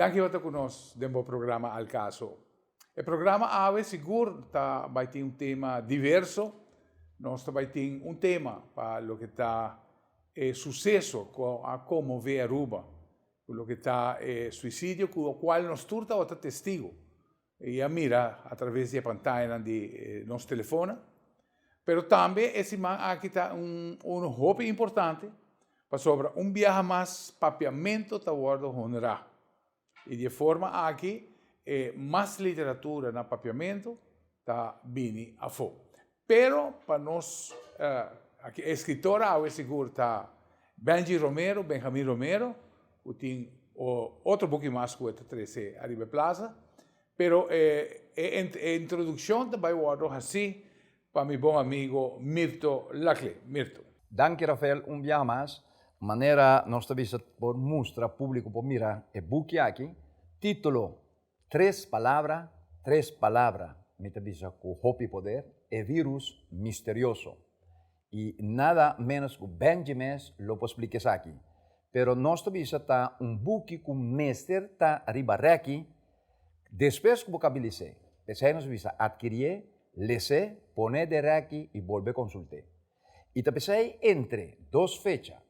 Danki pa ta ku nos den bo programa Al Caso. E programa awe sigur ta bai tin un tema diverso. Nos ta bai tin un tema pa loke ta e suseso ku a konmové Aruba, ku loke ta e suisidio ku kual nos tur tabata testigo i a mira atraves di e pantayanan di nos telefonnan. Pero tambe e siman aki ta un uno hopi importante pasobra un biaha mas papiamento ta wordo honra. I di e forma aki e mas literatura na papiamento ta bini afó. Pero pa nos aki e escritor awe sigur ta Benji Romero, Benjamin Romero, cu tin otro buki mas cu e ta trece ariba e plaza. Pero e e introduccion ta bay wordo haci pa mi bon amigo Mirto Laclé. Mirto. Danki Rafael un biaha mas. Manera nos ta bisa por mustra publico por mira e buki aki, titulo Tres palabra, tres palabra, mi ta bisa ku hopi poder, e virus misterioso. I nada ménos ku Benji mes lo por splika esaki. Pero nos ta bisa ta un buki ku mester ta riba rèki despues ku bo kabilis'é. P'esei nos bisa atkirié, les'é, pon'é den rèki i bolbe konsult'é. I ta p'esei entre dos fecha,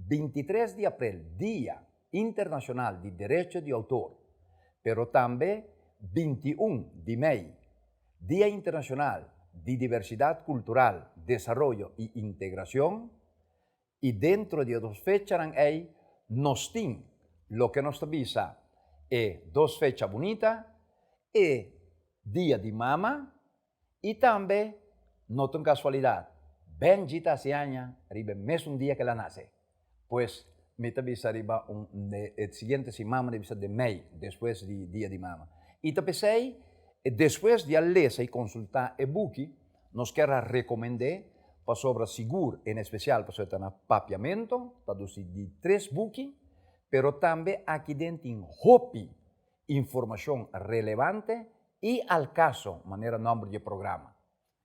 23 di aprel, Dia Internashonal di Derecho di Outor, pero tambe 21 di mei, Dia Internashonal di Diversidat Kultural, Desaroyo i Integracion, i dentro di e dos fechanan ei nos tin loke nos ta bisa e dos fecha bunita, e Dia di Mama I tambe no ta un kasualidat, Benji ta hasi aña riba e mesun dia ku el a nase. Pues, mi ta bisa riba un e siguiente siman, mi ta bisa den mei, despues di Dia di Mama. I ta p'esei, despues di a lesa i konsultá e buki, nos kier a rekomend'é pasobra sigur, en espesial pasobra e ta na papiamento, ta dusi di tres buki, pero tambe aki den tin hopi informashon relevante i al kaso, manera nòmber di e programa.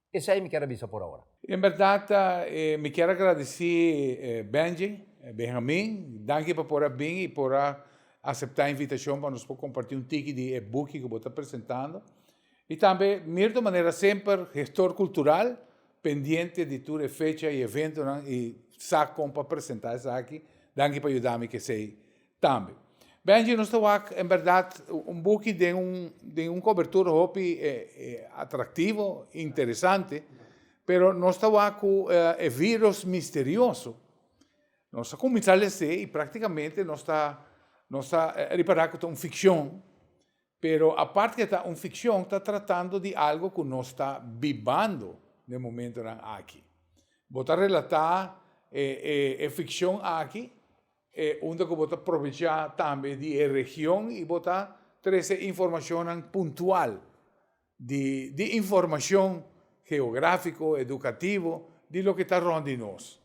Esei mi kier a bisa por ora. En bèrdat mi kier a gradisí Benji, Benjamin, danki pa por a bin i por a aseptá e invitashon pa nos por kompartí un tiki di e buki ku bo ta presentando. I tambe Mirto manera semper gestor kultural, pendiente di tur e fecha i eventonan i sa kon pa presentá esaki. Danki pa yuda mi ku esei Tambe. Benji, nos ta wak en berdad un buki den un den un cobertura hopi atractivo, interesante, pero nos ta wak cu e virus misterioso. Nos a cuminsa lese y practicamente nos ta nos ta ripara cu ta un ficcion, pero aparte cu ta un ficcion ta tratando di algo cu nos ta bibando den momentonan aki. Bo ta relata e e ficcion aki E unda ku bo ta probechá tambe di e region i bo ta trese informashonnan puntual di di informashon geográfiko, edukativo di loke ta rònt di nos.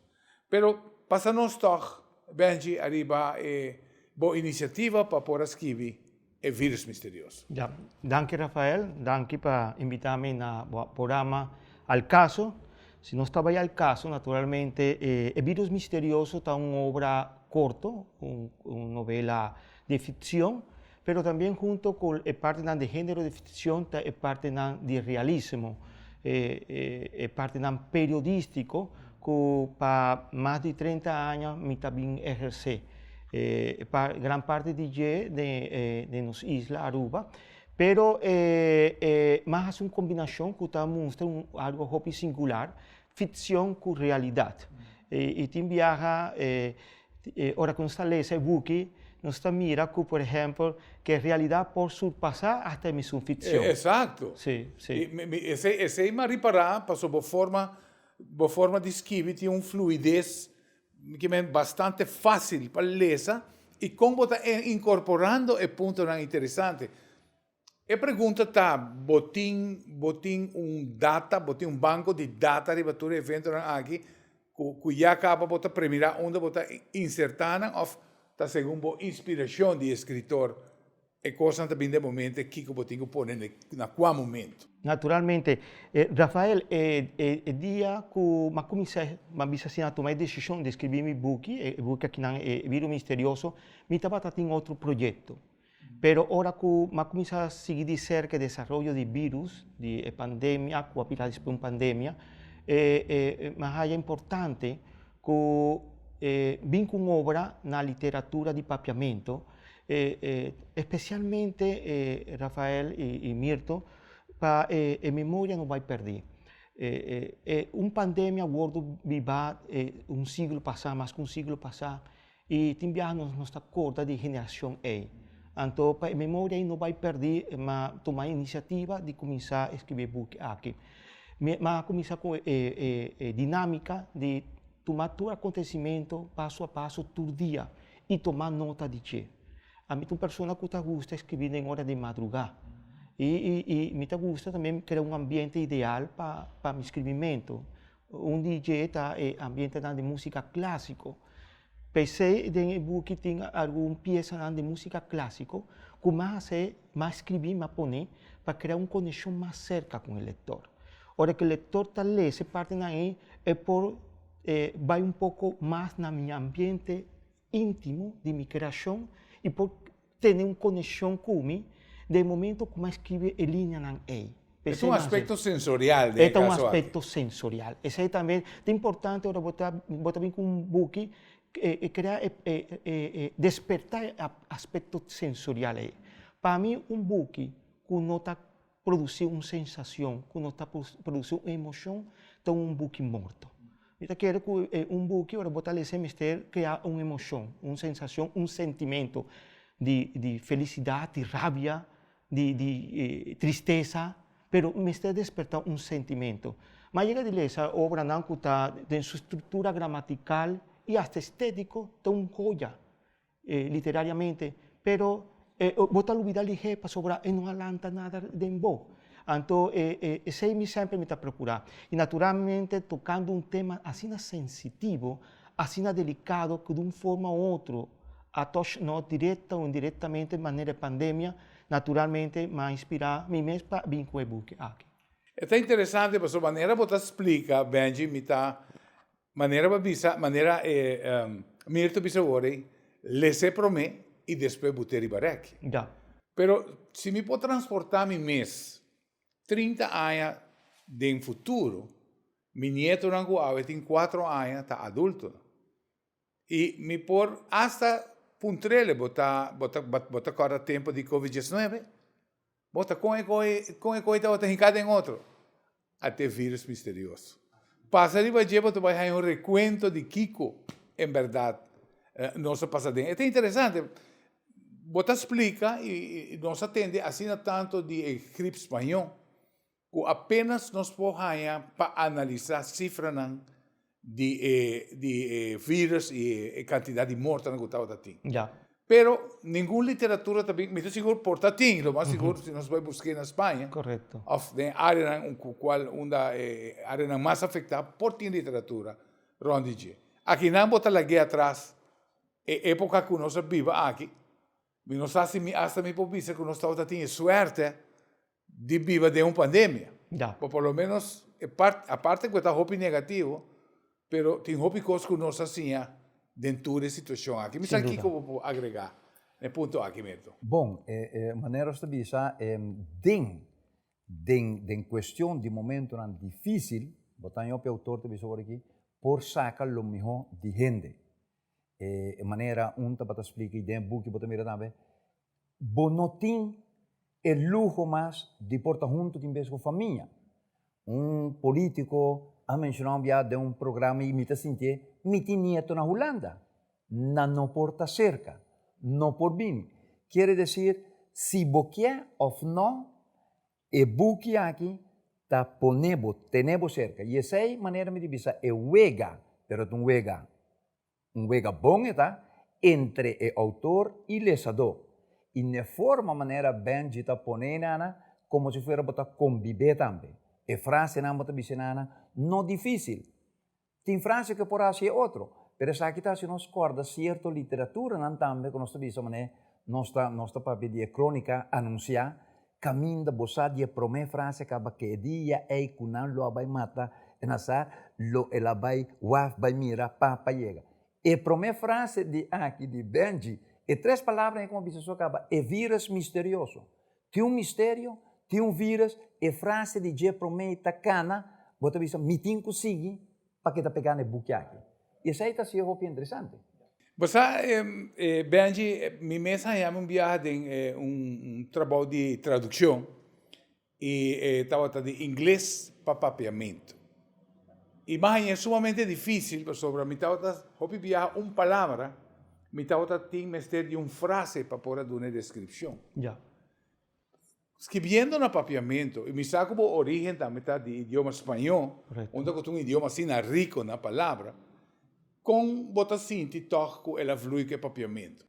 Pero pasa nos tòg, Benji, ariba e bo inisiativa pa por a skibi e vírus misterioso. Ya, danki Rafael, danki pa invita mi na bo programa Al Caso. Si nos ta bai al caso, naturalmente e virus misterioso ta un obra corto, un novela di ficcion, pero tambien hunto cu e partenan di genero di ficcion ta e partenan di realismo, e partenan periodistico cu pa mas di 30 aña mi ta bin eherce. Gran parti di dje den nos isla Aruba, pero mas haci un combinacion cu ta mustra un algo hopi singular, ficcion cu realidad. Y tin biaha ora cu nos ta lesa e buki nos ta mira cu por ehempel cu e realidad por surpasa hasta e mesun ficcion. Exacto. Si, si. Esey mi a ripara pasobra bo forma bo forma di skibi tin un fluidez Ki men bastante fácil pa lesa i kon bo ta inkorporando e puntonan interesante. E pregunta ta, bo tin bo tin un data, bo tin un banko di data riba tur e eventonan aki ku ku ya kaba bo ta premirá unda bo ta insertá nan òf ta segun bo inspirashon di eskritor E kosnan ta bin den momento kiko bo tin ku pone na kua momento. Naturalmente. Rafael, e dia ku m'a kuminsá, m'a bisa asina, a tuma e desishon di skribi mi buki, e buki akinan, E Virus Misterioso, mi tabata tin otro proyekto. Pero ora ku m'a kuminsá sigui di serka e desaroyo di virus, di e pandemia, ku a bira despues un pandemia, m'a haya importante ku bin ku un obra na literatura di papiamentu, espesialmente Rafael i Mirto, pa e memoria no bai pèrdí. Un pandemia wòrdu bibá un siglo pasá, mas ku un siglo pasá, i tin biaha nos no ta kòrda di e generashon ei. Anto pa e memoria ei no bai pèrdí, m'a tuma e inisiativa di kuminsá eskibí e buki aki. Mi a kuminsá ku e dinámika di tuma tur akontesimentu paso a paso tur dia i tuma nota di dje. Ami ta un persona ku ta gusta skibi den ora di madrugá i mi ta gusta tambe krea un ambiente ideal pa pa mi skribimentu. Un di dje ta e ambientenan di músika klásiko. P'esei den e buki tin algun piesanan di músika klásiko ku mi a hasi, mi a skribí, mi a pone pa krea un konekshon mas serka ku e lektor. Ora ku e lektor ta lesa e partinan ei e por bai un poko mas na mi ambiente íntimo di mi kreashon i por tene un konekshon ku mi den e momento ku mi a skribi e liñanan ei. E ta un aspekto sensorial den e kaso aki. E ta un aspekto sensorial. Esei tambe ta importante ora bo ta bo ta bin ku un buki e krea e despertá e aspekto sensorial ei. Pa mi un buki ku no ta produsí un sensashon, ku no ta produsí un emoshon, ta un buki morto. Mi ta kere ku un buki ora bo ta lesa e mester krea un emoshon, un sensashon, un sentimentu di di felisidat, di rabia, di di tristesa, pero mester despertá un sentimentu. Mi a yega di lesa obranan ku ta den su struktura gramatikal i asta estétiko ta un hoya. Literariamente, pero bo ta lubida lihé pasobra e no a lanta nada den bo. Anto esei mi semper mi ta procura. Y naturalmente tocando un tema asina sensitivo, asina delicado cu di un forma u otro a touch nos directa o indirectamente manera e pandemia, naturalmente mi a inspira mi mes pa bin cu e buki aki. E ta interesante pasobra manera bo ta splica, Benji, mi ta Manera bo a bisa, manera e Mirto a bisa awor ei, les'é promé i despues bot'é riba rèki. Ja. Pero si mi por transportá mi mes 30 aña den futuro, mi nietonan ku awe tin kuatro aña ta adultonan. I mi por asta puntr'el, bo ta bo ta bo ta kòrda tempu di covid diesnuebe? Bo ta kon e koi kon e koi tabata hinká den otro? Ate virus misterioso. Pasa riba dje bo ta bai haña un rekuento di kiko en bèrdat nos a pasa aden. E ta interesante. Bo ta splika i nos a tende asina tantu di e grip spañó ku apenas nos por haña pa analisá sifranan di e di e virus i e kantidat di mortonan ku tabata tin. Ya. Pero ningun literatura ta bin, mi ta sigur por ta tin, lo mas sigur si nos bai busk'é na Spaña. Korekto. Òf den áreanan ku kual unda e áreanan mas afektá por tin literatura rònt di dje. Akinan bo ta lag'é atras e époka ku nos a biba aki, mi no sa si mi asta mi por bisa ku nos tabata tin e suerte di biba den un pandemia. Ya. Bo por lo menos e part, aparte ku e ta hopi negativo, pero tin hopi kos ku nos a siña den tur e situashon aki. Mi sa kiko bo por agregá na e punto aki, Mirto. Bon, e manera nos ta bisa, den den den kuestion di momentonan difísil, bo ta hopi outor ta bisa awor aki, por saka lo mihó di hende. E manera un tabata splika i den e buki bo ta mira tambe, Bo no tin e luho mas di por ta huntu tin bes ku famia. Un politico a menciona un bia den un programa y mi ta sintié, mi tin nieto na Hulanda, nan no por ta cerca, no por bini. Kiere decir, si bo kier of no, e buki aki ta pone bo, tene bo cerca. Y esey manera mi di bisa e wega, pero ta un wega Un wega bon e ta entre e outor i lesadó, i n'e forma manera Benji ta pone nana komo si fuera bo ta kombibé tambe. E frasenan bo ta bisa nana no difísil. Tin frase ku e por hasi e otro, pero esaki ta hasi nos kòrda sierto literaturanan tambe ku nos ta bisa manera nos ta nos ta papia di e krónika anunsiá Kaminda bo sa di e promé frase kaba ke e dia ei ku nan lo a bai mata e na sa lo el a bai waf bai mira papa yega. E promé frase di aki di Benji E tres palabranan ku mi a bisa so kaba, e vírus misterioso. Tin un misterio, tin un vírus, e frase di dje promé ta kana, bo ta bisa mi tin ku sigui pa ke ta pegá na e buki aki. I esei ta sier hopi interesante. Bo sa, Benji, mi mes a haña mi un biaha den un trabou di tradukshon i e tabata di ingles pa papiamentu. I mi a hañ'é sumamente difísil pasobra mi tabata hopi biaha un palabra, mi tabata tin mester di un frase pa por a duna e deskripshon. Skibiendo na papiamentu, i mi sa ku bo orígen tambe ta di idioma spañó, unda ku ta un idioma asina riko na palabra, kon bo ta sinti tòg ku el a vlui ku e papiamentu?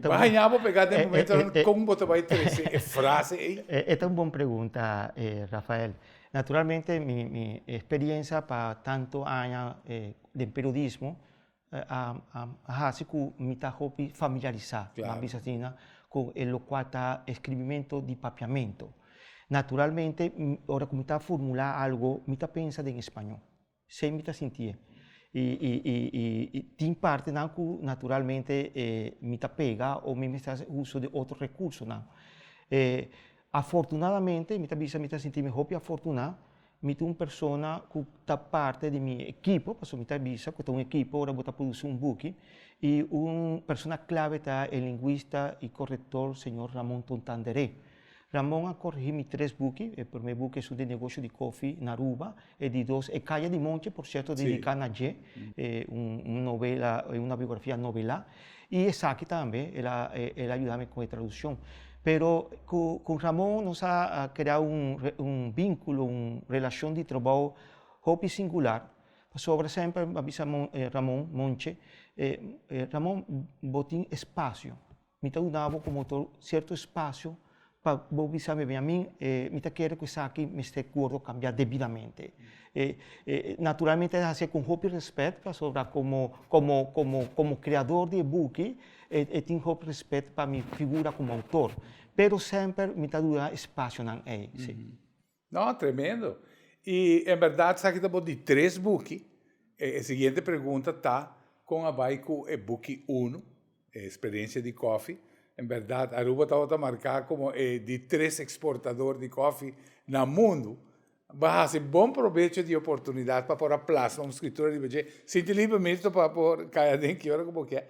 Bo a haña bo pegá den momentonan kon bo ta bai trese e frase ei? E ta un bon pregunta, Rafael. Naturalmente mi eksperiensia pa tantu aña den periodismo a hasi ku mi ta hopi familiarisá, bo a bisa asina, ku e lokual ta eskribimento di papiamentu. Naturalmente, ora ku mi ta formulá algu, mi ta pensa den spañó, esei mi ta sintié. I tin partinan ku naturalmente mi ta pega o mi mester hasi uso di otro rekursonan. Afortunadamente, mi ta bisa mi ta sinti mi hopi afortuná Mi ta un persona ku ta parte di mi ekipo, pasobra mi ta bisa ku ta un ekipo ora bo ta produsi un buki, i un persona klave ta e lingwista i korektor señor Ramon Tontanderé. Ramon a korigí mi tres buki, e promé buki esun di Negoshio di Kofi na Aruba, e di dos E Kaya di Monchi, por sierto dediká na dje, un novela, una biografia novelá, I esaki tambe el a el a yuda mi ku e tradukshon. Pero ku ku Ramon nos a krea un un vínkulo, un relashon di trabou hopi singular, pasobra semper mi a bisa Ramon, Monche, Ramon bo tin espasio, mi ta duna bo komo outor sierto espasio Pa bo bisa mi, Benjamin, mi ta kere ku esaki mester wòrdu kambiá debidamente. Naturalmente e hasié ku hopi rèspèt, pasobra komo komo komo komo kreador di e buki e tin hopi rèspèt pa mi figura komo outor. Pero semper mi ta duna espasionan ei, sí. No, tremendo. I en bèrdat esaki ta bo di tres buki. E siguiente pregunta ta, kon a bai ku e buki unu, e eksperensia di kòfi? En bèrdat Aruba tabata marká komo e di tres eksportador di kòfi na mundu. Bo a hasi bon probecho di e oportunidat pa por a plasma un skritura riba dje. Sinti liber Mirto pa por kai aden ki ora ku bo ke.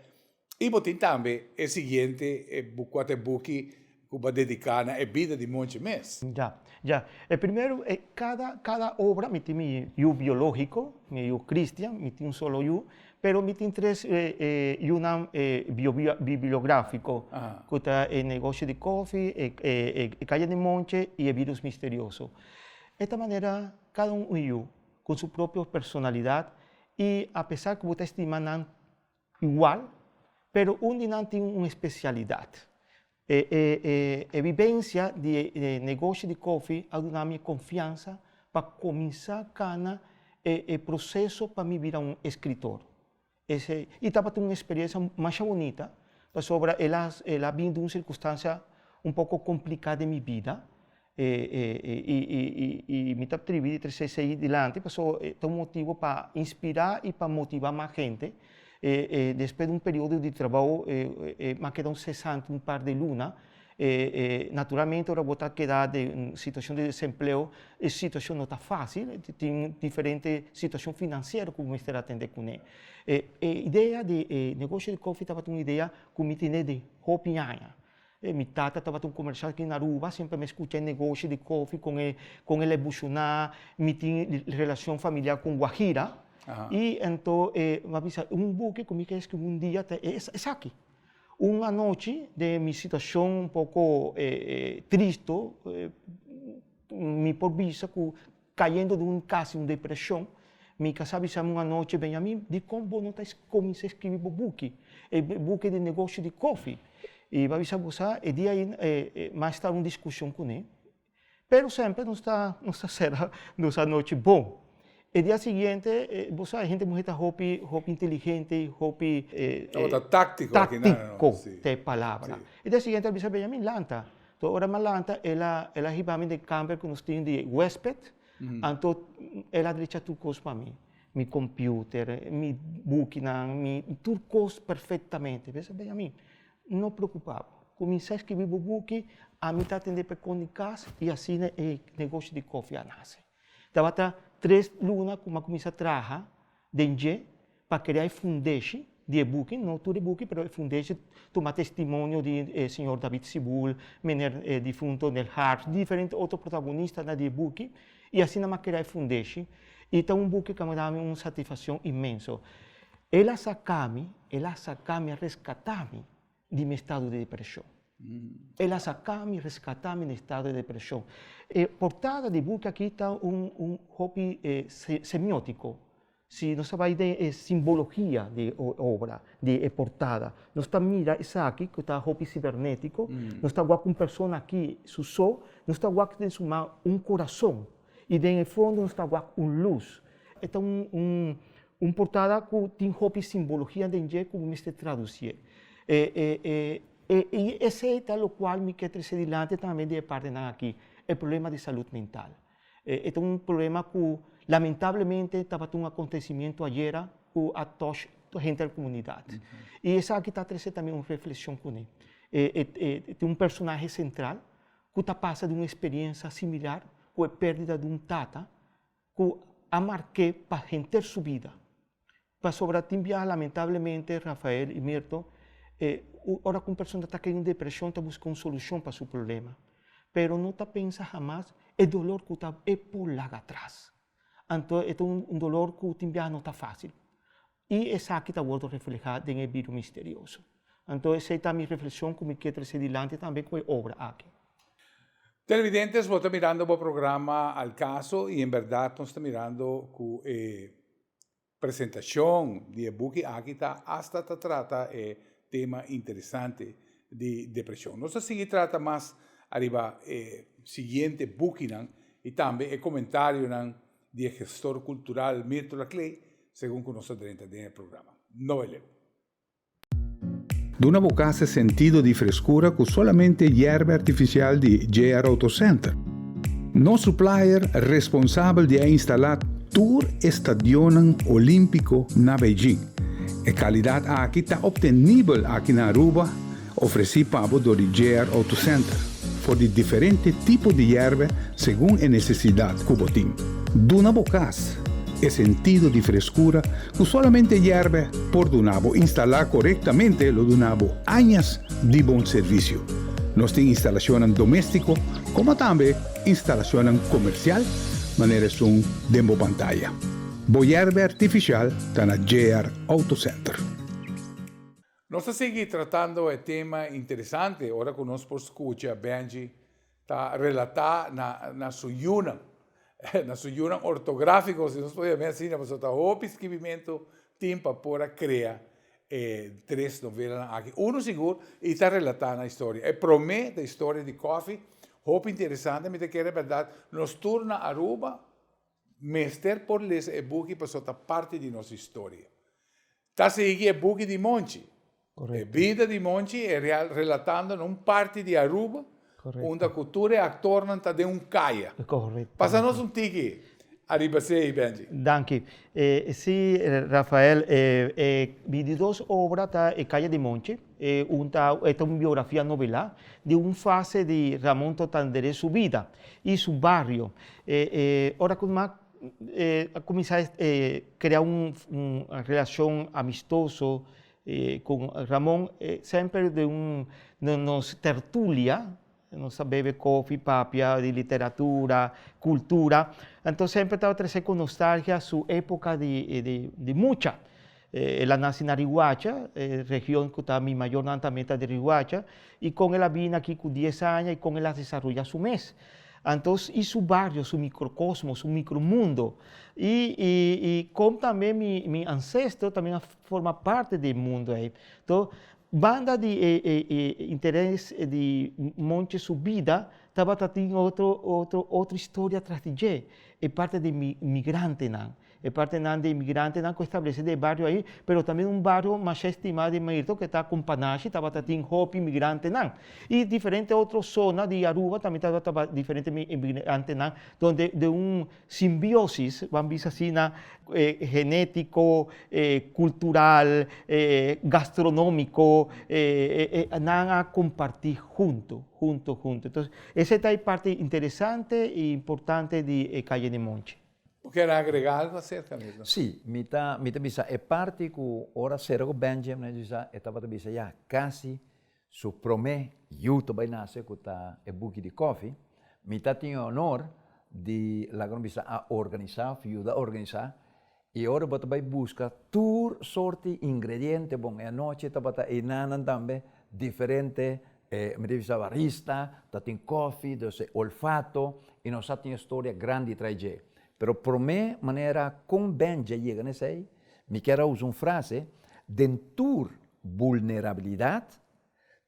I bo tin tambe e siguiente kuater buki ku bo a dediká na e bida di Monchi mes. Ya, ya. E primero, e kada, kada obra mi tin mi yu biológiko, mi yu Cristian, mi tin un solo yu, pero mi tin tres yunan bibliográfiko, ku ta e Negoshi di Kofi, e e Kaya di Monchi i e Virus Misterioso. E ta manera kada un yu ku su propio personalidat i apesar ku bo ta estima nan Igual, pero un di nan tin un especialidad. E e e e vivencia di e negoshi di kofi a duna mi e confiansa pa cuminsa cana e e proceso pa mi bira un escritor. Ese y tabata un experiencia masha bonita pasobra el a el a bin di un circunstancia un poco complica den mi bida I mi ta tribi di trese esei dilanti pasobra ta un motibu pa inspirá i pa motivá mas hende. Despues di un periodo di trabou mi a keda un sesante un par di luna. Naturalmente ora bo ta keda den un situashon di desempleo e situashon no ta fásil, tin diferente situashon finansiero ku bo mester atendé kuné. E idea di e negoshi di kofi tabata un idea ku mi tene di hopi aña. E mi tata tabata un comercial aki na Aruba, semper mi a scucha e negoshi di kofi con e con el a evoluciona, mi tin relacion familiar con Guajira, y anto e mi a bisa un buki cu mi ke escribi un dia ta esaki. Un anochi den mi situacion un poco tristo, mi por bisa cu Cayendo den un casi un depresion, mi casa bisa mi un anochi, Benjamin, dicon bo no ta cuminsa escribi bo buki, e buki di negoshi di kofi? Y mi a bisa bo sa, e dia ayi mi a sta un discusion cune, pero semper nos ta nos ta cera nos anochi bon. E dia siguiente, bo sa, e hende muhe ta hopi hopi inteligente y hopi Tabata tactico aki nan, no? Tactico ta e palabra. E dia siguiente a bisa Benjamin, lanta. To ora mi a lanta, el a el a hiba mi den kamber ku nos tin di huésped, anto el a drecha tur kos pa mi. mi computer, mi bukinan, mi tur cos perfectamente. Pensa Benjamin, no preocupa bo, cuminsa escribi bo buki, ami ta atende pa e con di cas y asina e negoshi di koffie a nace. Tabata tres luna cu mi a cuminsa traha den dje pa crea e fundeshi di e buki, no tur e buki, pero e fundeshi, tuma testimonio di e señor David Sibul, meneer e difunto Nel Harps, diferente otro protagonistanan di e buki, y asina mi a crea e fundeshi, y ta un buki cu a dami un satisfaccion inmenso. El a saca mi, el a saca mi, a rescata mi di mi estado di depresion. El a saca mi, rescata mi di estado di depresion. E portada di buki aki ta un un hopi semiotico. Si nos ta bai den e simbologia di e obra, di e portada, nos ta mira esaki ku ta hopi sibernetiko, nos ta wak un persona aki su so, nos ta wak den su man un kurason i den e fondo nos ta wak un lus. E ta un un un portada ku tin hopi simbologia den dje ku bo mester tradusié. E e e e i esei ta lokual mi ke trese dilanti tambe di e partenan aki, e problema di salud mental. E ta un problema ku lamentablemente tabata un akontesimiento ayera ku a tòsh henter e komunidat. I esaki ta trese tambe un reflekshon kuné. E tin un personahe sentral ku ta pasa di un eksperiensa similar ku e pèrdida di un tata ku a mark'é pa henter su bida. Pasobra tin biaha lamentablemente, Rafael i Mirto, e ora ku un persona ta kai den depreshon ta buska un solushon pa su problema, pero no ta pensa hamas e dolor ku ta e por laga atras. Anto e ta un dolor ku tin biaha no ta fásil. I esaki ta wòrdu reflehá den e bidu misterioso. Anto esei ta mi reflekshon ku mi ke trese dilanti tambe ku e obra aki. Televidentes, bo ta mirando bo programa Al Caso i en bèrdat nos ta mirando ku e Presentacion di e buki aki ta hasta ta trata e tema interesante di depresion. Nos ta sigui trata mas ariba e siguiente bukinan y tambe e comentarionan di e gestor cultural Mirto Laclay segun cu nos ta drenta den e programa. No bay leu. Duna bo kas e sentido di freskura ku solamente yerba artifisial di JR Auto Center. Nos supplier responsabel di a instalá tur e stadionnan olímpiko na Beijing. E kalidat aki ta optenibel aki na Aruba, ofresí pa bo dor di JR Auto Center, for di diferente tipo di yerba segun e nesesidat ku bo tin. Duna bo kas e sentido di freskura Ku solamente yèrbe por duna bo instalá korektamente lo duna bo añas di bon servisio. Nos tin instalashonnan doméstiko komo tambe instalashonnan komersial manera esun den bo pantaya. Bo yèrbe artifisial ta na JR Auto Center. Nos ta sigui tratando e tema interesante ora ku nos por skucha Benji ta relatá na na su yunan, na su yunan ortográfiko, si nos por yam'é asina, pasobra ta hopi skibimentu tin pa por a krea e tres novelanan aki. Unu sigur i ta relatá na historia. E promé ta historia di kòfi, hopi interesante, mi ta kere bèrdat nos tur na Aruba mester por lesa e buki pasobra ta parti di nos historia. Ta sigui e buki di Monchi. E bida di Monchi e real relatando na un parti di Aruba unda cu tur e actornan ta den un caya. Pasa nos un tiki ariba esey, Benji. Danki. Si, Rafael, e mi di dos obra ta E Caya di Monchi. E un ta e ta un biografia novelá di un fase di Ramon Totandere su bida y su bario. Ora cu mi a cuminsa crea un relacion amistoso cu Ramon, semper den un nos tertulia, nos ta bebe kofi, papia di literatura, cultura, anto semper tabata trece cu nostalgia su epoca di mucha. El a naci na Rihuacha, e region cu ta mi mayornan tambe ta di Rihuacha, y con el a bini aki cu dies aña y con el a desaroya su mes. Anto y su bario, su microcosmo, su micromundo. Y y con tambe mi mi ancestro también a forma parte di e mundo ey. Anto banda di e e e interes di Monche su bida tabata tin otro otro otro historia tras di dje, e parte di migrantenan. E partenan di inmigrantenan ku establesé den e bario ei, pero tambe un bario masha estimá di Mirto ku ta Kumpanashi tabata tin hopi inmigrantenan. I diferente otro zona di Aruba tambe tabata diferente inmigrantenan donde den un simbiosis, ban bisa asina, genétiko, kultural, gastronómiko, nan a kompartí huntu, huntu, huntu. Entonces, esei ta e parti interesante i importante di e Calle di Monchi. Bo kier agrega algo acerca mismo? Sí, mi ta mi ta bisa e parti ku ora sera ku Benjamin a bisa e tabata bisa ya kasi su promé yu ta bai nase ku ta e buki di kòfi. Mi ta tin e honor di laga nos bisa a organisá òf yuda organisá i ora bo ta bai buska tur sorti ingrediente bon e anochi tabata einanan tambe diferente E mi ta bisa barista ta tin kofi, dus e olfato i nos sa tin e storia grandi tras dje. Pero prome manera kon Benja yega na esei, mi kier a usa un frase, den tur bulnerabilidat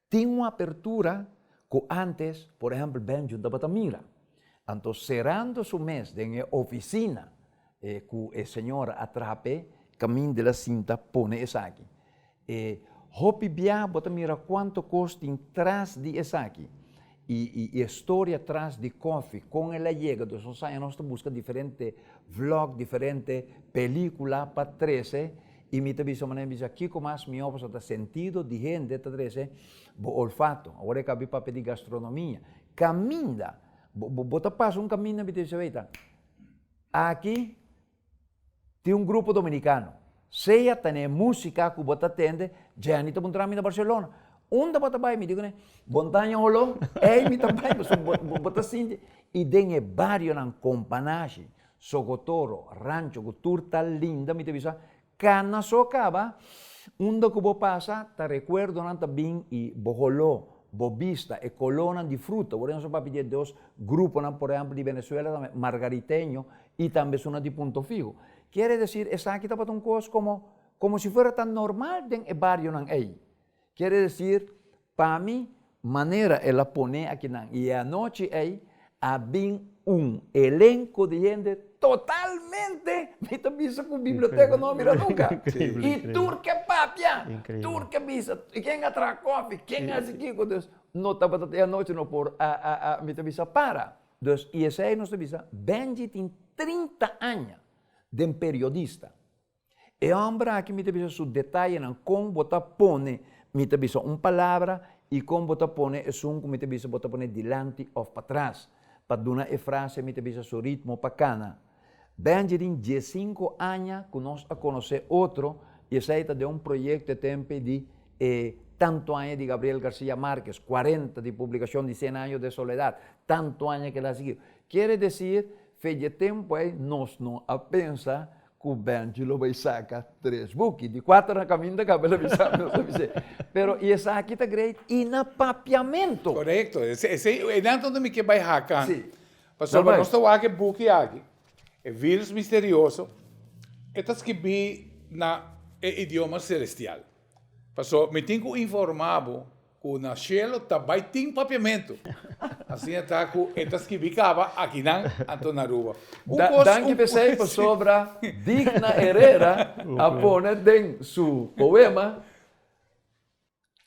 tin un apertura ku antes, por ehempel, Benja no tabata mira. Anto serando su mes den e ofisina ku e señora a traha p'e, kaminda el a sinta pone esaki. E hopi bia bo ta mira cuanto cos tin tras di esaki y y e storia tras di koffie, con el a yega, dus nos aña nos ta busca diferente vlog, diferente pelicula pa trece y mi ta bisa manera mi bisa kico mas mihor pasobra ta sentido di hende ta trece bo olfato, awor e cabi papia di gastronomia, caminda, bo bo ta pasa un caminda mi ta bisa weta aki. Tin un grupo dominicano. Sea ta n'e musica cu bo ta tende, Jenny ta puntra mi na Barcelona. Unda bo ta bay? Mi di cune, Montaña Holó. Ey mi ta bay, pasobra bo bo ta sinti. Y den e barionan Companashi, Socotoro, Rancho cu tur ta linda, mi ta bisa, cana so caba, unda cu bo pasa ta recuerdonan ta bin y bo holó, bo bista, e colornan di fruta. Ora nos a papia di e dos gruponan, por ehempel di Venezuela tambe, Margariteño y tambe esunnan di Punto Fijo. Kiere decir esaki tabata un cos como como si fuera tan normal den e barionan ey. Kiere decir pa mi manera el a pone akinan y e anochi ey a bin un elenco di hende totalmente mi ta bisa cu biblioteca no a mira nunca. Y tur ke papia, tur ke bisa, ken a traha kofi, ken a haci kico, dus no tabata e anochi no por a a a mi ta bisa para. Dus y esey nos ta bisa, Benji tin 30 aña den periodista. E homber aki mi ta bisa su detayenan con bo ta pone mi ta bisa un palabra y con bo ta pone esun cu mi ta bisa bo ta pone dilanti of patras pa duna e frase mi ta bisa su ritmo pa cana. Benji tin diescinco aña cu nos a conoce otro y esey ta den un proyecto e tempe di e tanto aña di Gabriel Garcia Marquez, cuarenta di publicacion di Cien años de soledad, tanto aña cu el a sigui. Kiere decir, fe dje tempo ey nos no a pensa cu Benji lo bay saca tres buki, di cuater na caminda caba el a bisa mi, nos a bis'é. Pero y esaki ta great y na papiamento. Correcto, esey, esey nan mi ke bay hakan. Sí. Pasobra nos ta wak e buki aki, e virus misterioso, e ta skibí na e idioma selestial. Pasobra mi tin ku informá bo ku na shelo ta bai tin papiamentu. Asina ta ku e ta skibí kaba akinan anto na Aruba. Un kos, Danki p'esei pasobra Digna Herrera a pone den su poema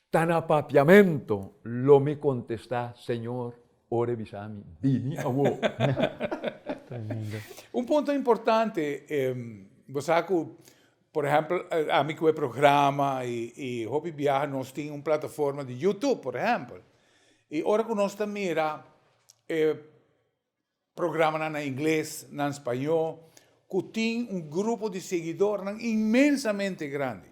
Ta na papiamento lo mi contesta, Señor, ora e bisa mi, Bini awo. Tremendo. Un punto importante, bo sa cu, por ehempel, ami cu e programa y hopi biaha nos tin un plataforma di YouTube, por ehempel. Y ora cu nos ta mira e programanan na ingles, na spañó, ku tin un grupo di seguidornan inmensamente grandi.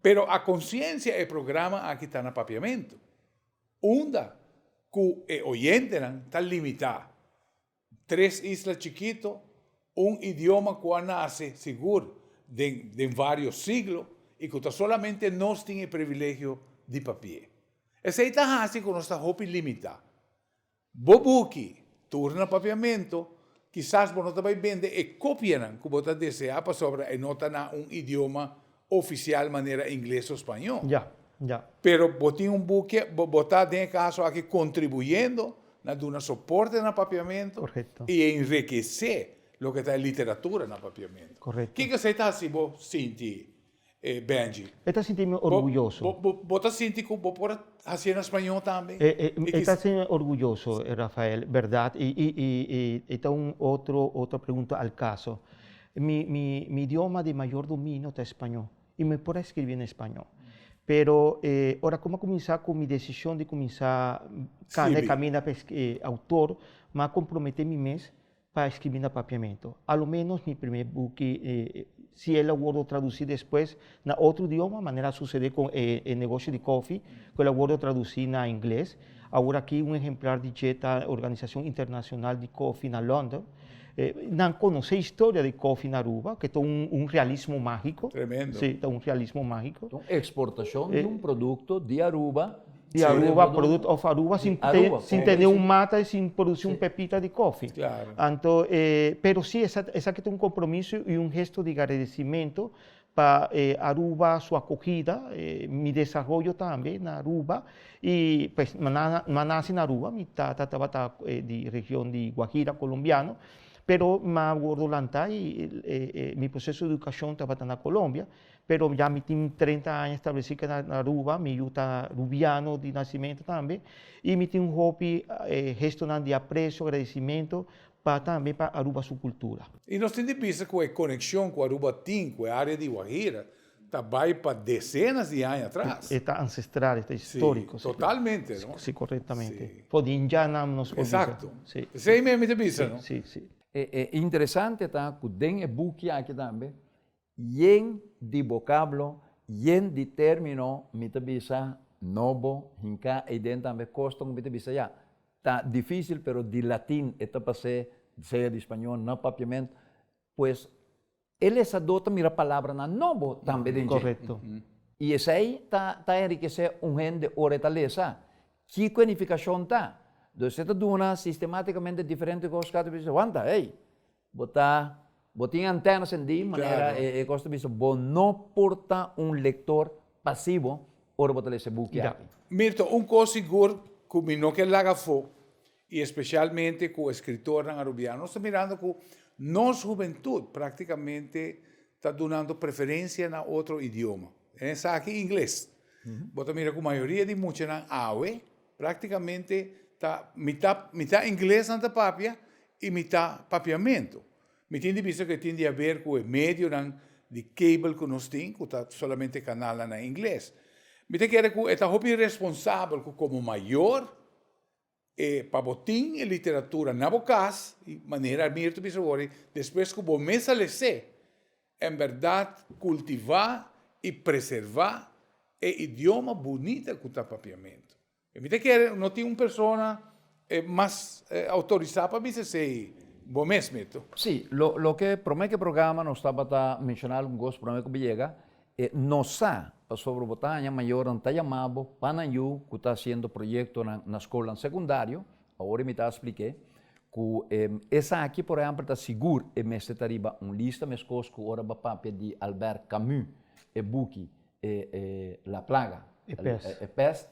Pero a konsiensia e programa aki ta na papiamentu, unda ku e oyentenan ta limitá. Tres isla chikito, un idioma ku a nase sigur den den vários siglo i ku ta solamente nos tin e privilegio di papi'é. Esei ta hasi ku nos ta hopi limitá. Bo buki tur na papiamentu, kisas bo no ta bai bende e kopianan ku bo ta deseá pasobra e no ta na un idioma ofisial manera ingles o spañó. Ya, ya. Pero bo tin un buki, bo bo ta den e kaso aki kontribuyendo na duna soporte na papiamentu Korekto. i enrekesé. loke ta e literatura na papiamentu. Korekto. Kiko esei ta hasi bo sinti, Benji? E ta sinti mi orguyoso. Bo ta sinti ku bo por a hasié na spañó tambe? E ta hasi mi orguyoso, Rafael, bèrdat. I e ta un otro otro pregunta al kaso. Mi mi mi idioma di mayor dominio ta spañó i mi por a skirbi na spañó. Pero ora ku mi a kuminsá ku mi desishon di kuminsá kana e kaminda pa outor, mi a komprometé mi mes pa skirbi na papiamentu. A lo ménos mi primer buki, si el a wòrdu tradusí despues na otro idioma, manera a susedé ku e negoshi di kòfi, ku el a wòrdu tradusí na ingles. Awor aki un ehemplar di dje ta Organisashon Internashonal di Kòfi na London. Nan konosé historia di kòfi na Aruba, ke ta un realismo mágiko. Tremendo. Sí, ta un realismo mágiko. Ta un eksportashon di un produkto di Aruba. Di Aruba, product of Aruba, sin sin tene un mata y sin produci un pepita di koffie. Claro. Anto, pero si esaki ta un compromiso y un gesto di agradecimento pa Aruba su acogida, mi desaroyo tambe na Aruba y pues mi a naci na Aruba, mi tata tabata di region di Guajira colombiano, pero mi a wordo lanta y mi proceso di educacion tabata na Colombia. Pero ya mi tin 30 aña estableci ke na Aruba, mi yu ta Rubiano di nacimento tambe, y mi tin un hopi gestonan di aprecio, agradecimento pa tambe pa Aruba su cultura. Y nos tin di bisa cu e conexion cu Aruba tin cu e area di Guajira ta bay pa decenas di aña atras. E ta ancestral, e ta historico. Si, totalmente, no? Si, correctamente. For di Indianan nos por bisa. Exacto. Esey mi ta bisa, no? Si, si. E interesante ta cu den e buki aki tambe Yen di bokablo, yen di término, mi ta bisa nobo, hinká eiden tambe kosta ku mi ta bisa ya. Ta difísil pero di latin e ta pas'é sea di spañó na papiamentu. Pues e lesadó ta mira palabranan nobo tambe den dje. Korekto. I esei ta ta enrikesé un hende ora e ta lesa. Kiko e nifikashon ta? Dus e ta duna sistemátikamente diferente kos ku a ta bisa, wanta, hey, Bo ta, bo tin antena sendí, manera e kos ta bisa, bo no por ta un lektor pasivo ora bo ta lesa e buki aki. Mirto, un kos sigur ku mi no ke laga afó, i espesialmente ku eskritornan arubiano, nos ta mirando ku nos hubentut praktikamente ta dunando preferensia na otro idioma. En esaki ingles. Bo ta mira ku mayoria di muchanan awe praktikamente ta mitá mitá ingles nan ta papia i mitá papiamentu. Mi tin di bisa ku e tin di haber ku e medionan di cable ku nos tin, ku ta solamente kanalnan na ingles. Mi ta kere ku e ta hopi iresponsabel ku komo mayor e pa bo tin e literatura na bo kas, i manera Mirto ta bisa wor, despues ku bo mes a les'é, en bèrdat kultivá i preservá e idioma bunita ku ta papiamentu. E mi ta kere no tin un persona mas outorisá pa bisa esei bo mes, Mirto. Sí, lo loke promé ku e programa nos tabata menshoná algun kos promé ku bo yega, e no sa pasobra bo ta haña mayornan ta yama bo pa nan yu ku ta hasiendo proyektonan na skolnan sekundario, awor mi ta splik'é ku esaki por ehèmpel ta sigur e mester ta riba un lista meskos ku ora bo a papia di Albert Camus e buki e La Plaga, E pest. E pest,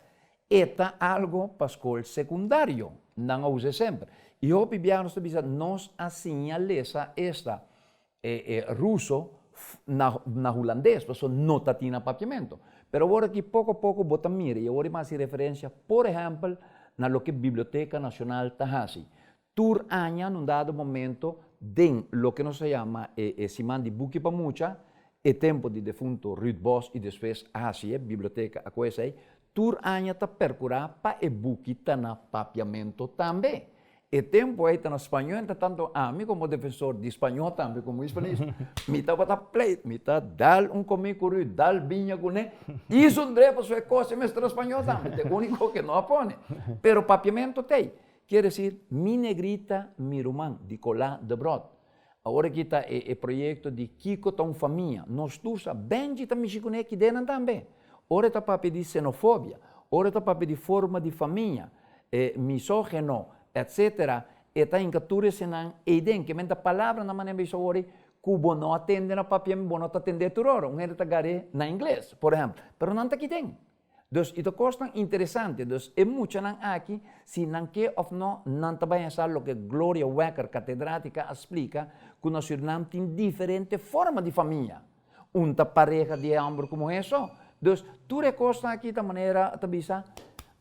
e ta algo pa skol sekundario, nan a usa semper. I hopi biaha nos ta bisa nos a siña lesa esta e e ruso na na hulandes pasobra no ta tin na papiamento. Pero awor aki poko poko bo ta mira i awor i mas hasi referensia por ehèmpel na loke Biblioteka Nashonal ta hasi. Tur aña na un dado momento den loke nos a yama e e siman di buki pa mucha, e tempo di defunto Ruud Bos i despues a hasi e biblioteka a koe esei, tur aña ta perkurá pa e buki ta na papiamento tambe. E tempo ei ta na spañó, enta tanto ami komo defensor di spañó tambe komo hispanista, mi tabata pleit, mi ta dal un komí ku Ruud, dal biña kuné, i sundré pasobra e kos e mester na spañó tambe, ta e úniko ke no a pone. Pero papiamento t'ei. Kier decir, Mi negrita, mi ruman, di Colá Debrot. Awor aki ta e e proyecto di kico ta un famia. Nos tur sa, Benji ta mishi cune aki denan tambe. Ora e ta papia di xenofobia, ora e ta papia di forma di famia, e misogeno, etc. E ta hinca tur esenan eyden. Ke men ta palabranan manera mi bisa awor ei, cu bo no a tende na papia, bo no ta tende tur ora. Un hende ta gar'e na ingles, por ehempel. Pero nan ta kiten. Dus e ta kosnan interesante. Dus e muchanan aki, si nan ke òf no, nan ta bai hasa loke Gloria Wekker, katedrátika, a splika, ku na Surinam tin diferente forma di famia. Un ta pareha di e hòmber ku muhé so. Dus tur e kosnan aki ta manera ta bisa,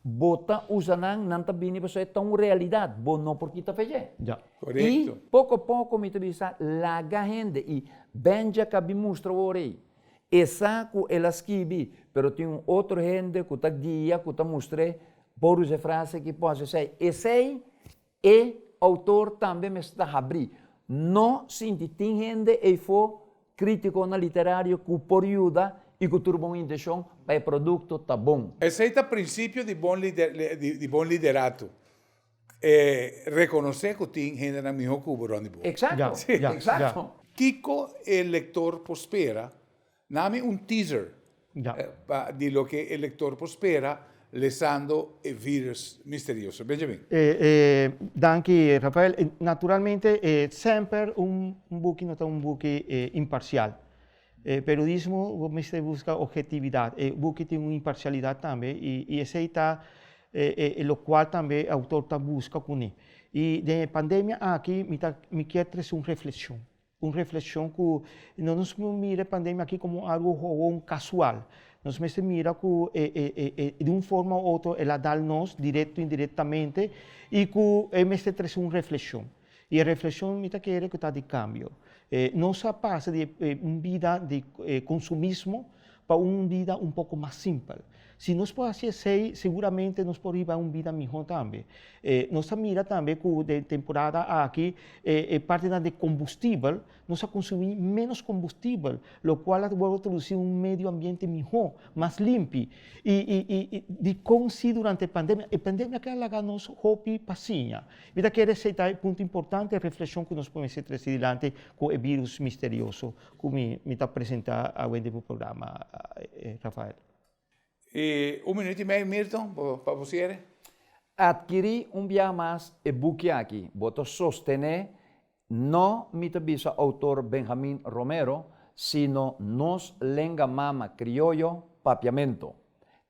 bo ta usa nan, nan ta bini pasobra e ta un realidat, bo no por kita fe dje. Ja. I poko poko mi ta bisa, laga hende i Benja ka bin mustra wor ei. E sa ku el a skibi, pero tin un otro hende ku ta guia, ku ta mustr'é, por usa e frase aki, por hasi esei. Esei e outor tambe mester ta habrí. No sinti tin hende eifó, krítikonan literario, ku por yuda i ku tur bon intenshon pa e produkto ta bon. Esei ta prinsipio di bon di bon liderato. E rekonosé ku tin hendenan mihó ku bo rònt di bo. Eksakto, eksakto. Kiko e lektor por spera? Nami un teaser di loke e lektor por spera lesando E Virus Misterioso. Benjamin. Danki Rafael. Naturalmente semper un buki no ta un buki imparsial. E periodismo bo mester buska objetividad. E buki tin un imparcialidad tambe y esey ta e locual tambe e autor ta buska cune. Y den e pandemia aki mi ta mi kier trece un reflexion. Un reflexion cu no nos mira e pandemia aki como algo gewoon casual. Nos mester mira cu e di un forma u otro el a dal nos directo indirectamente y cu e mester trece un reflexion. Y e reflexion mi ta kere cu ta di cambio. Nos a pasa di un bida di consumismo pa un bida un poco mas simpel. Si nos por haci esey, seguramente nos por hiba un bida miho tambe. Nos ta mira tambe cu den temporada aki e partinan di combustibel, nos a consumi menos combustibel, locual a worde traduci un medio ambiente miho, mas limpi. Y, y, y, dicon si durante e pandemia? E pandemia ke a laga nos hopi pa siña. Mi ta kere esei ta e punto importante, e reflexion cu nos por mester trece dilanti cu e virus misterioso cu mi mi ta presenta awe den bo programa, Rafael. E un minuut y mei, Milton, pa bo cierre. Adkiri un bia mas e buki aki. Bo ta sostene no mi ta bisa autor Benjamin Romero, sino nos lenga mama crioyo, Papiamento.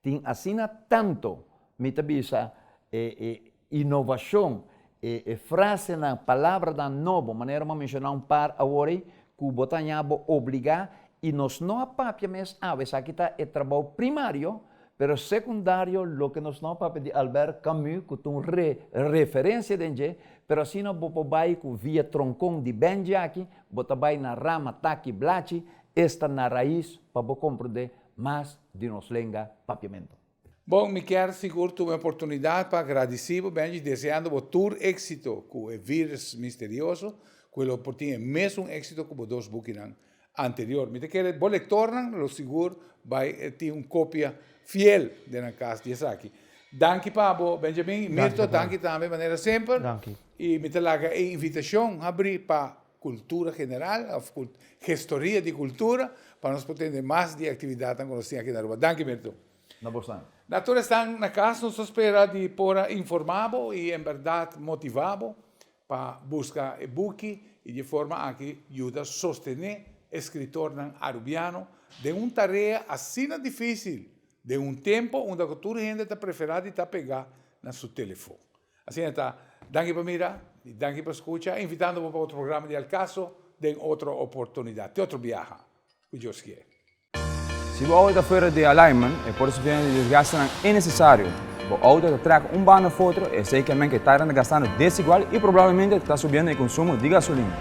Tin asina tanto mi ta bisa e e Inovashon, e e frasenan, palabranan nobo, manera bo a menshoná un par awor ei, ku bo ta haña bo obligá i nos no a papia mes awe, esaki ta e trabou primario, pero sekundario loke nos no a papia di Albert Camus ku ta un re referensia den dje, pero asina bo por bai ku via tronkon di Benji aki, bo ta bai na rama, taki, blachi, esta na rais pa bo komprendé mas di nos lenga papiamentu. Bon, mi kier sigur tuma e oportunidad pa agradeci bo, Benji, deseando bo tur exito cu e Virus Misterioso, cu e lo por tin e mesun exito cu bo dos bukinan anterior. Mi ta kere bo lectornan lo sigur bay tin un copia fiel den nan cas di esaki. Danki pa bo, Benjamin. Mirto, danki tambe manera semper. Danki. Y mi ta laga e invitacion habri pa Cultura general of gestoria di cultura pa nos por tende mas di actividadnan cu nos tin aki na Aruba. Danki Mirto. Na bosnan. Na tur esnan na cas nos ta spera di por a informa bo y en berdad motiva bo pa busca e buki y di e forma aki yuda sostene escritornan Arubiano den un tarea asina dificil den un tempo unda cu tur hende ta prefera di ta pega na su telefon. Asina ta. Danki pa mira y danki pa scucha. Invitando bo pa otro programa di Al Caso den otro oportunidad. Te otro biaha, cu Dios kier. Si bo auto ta fuera di alignment, e por sufriendo di desgastenan innecesario. Bo auto ta trek un banda of otro, esey ke men ke tairan ta gastando desigual y probablemente ta subiendo e consumo di gasolina.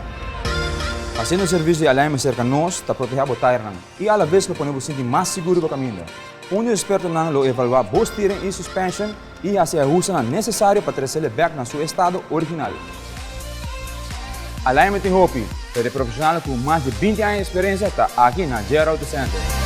Haciendo servicio di alignment cerca nos ta proteha bo tairnan y alaves lo pone bo sinti mas sigur riba caminda. Un di expertonan lo evalua bo steering y suspension i hasi e ahustenan nesesario pa tresele bèk na su estado original. Alignment tin hopi, pero e profeshonalnan ku mas di 20 aña di eksperensia ta aki na JR Auto Center.